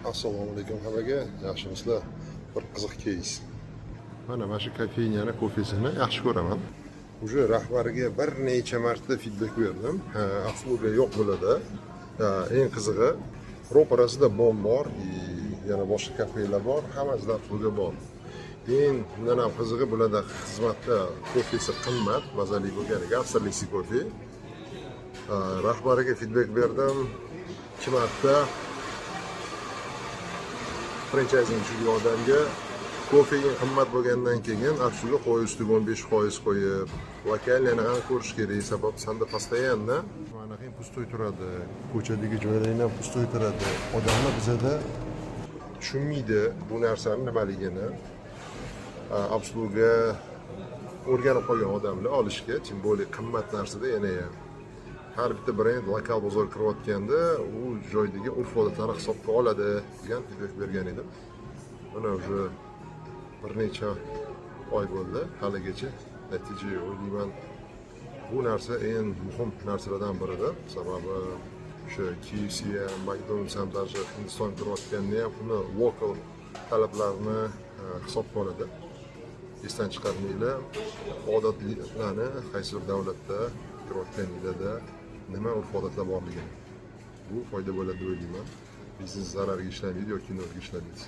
Assalomu alaykum hammaga, yaxshimisizlar? Bir qiziq кейс. Mana shu кофейня ni kofesini yaxshi ko'raman. Уже rahbariga bir necha marta feedback berdim. Ha, обслуга yo'q bo'ladi. Ha, eng qizig'i, ro'parasida Bom bor и yana boshqa kafelar bor, hammasida обслуга bor. Eng undan ham qizig'i, bularda xizmatda kofesi qimmat, mazali bo'lganiga, австралийский kofe. Ha, rahbariga feedback berdim ikki marta, franchayzing tushirgan odamga. Kofein qimmat bo'lgandan keyin обслуга qo'y, ustiga 15% qo'yib, локальный ni ham ko'rish kerak, sabab sanda постоянно anaqa пустой turadi, ko'chadagi joylaring ham пустой turadi. Odamlar bizada tushunmaydi bu narsani nimaligini. Обслуга o'rganib qolgan odamlar olishga, тем более qimmat narsada yana ham. Har bitta brend lokal bozorga kirayotganda u joydagi urf odatlarni hisobga oladi degan feedback bergan edim. Mana, уже bir necha oy bo'ldi, haligacha natija yo'q. O'ylayman, bu narsa eng muhim narsalardan biridir, sababi o'sha KFC ham, McDonald's ham, даже Hindistonga kirayotganda ham uni local talablarini hisobga oladi. Esdan chiqarmanglar odatlarni, qaysi bir davlatda kirayotganinglarda nima urf odatlar borligini. Bu foyda bo'ladi deb o'ylayman. Biznes zararga ishlamaydi yoki nolga ishlamaydi.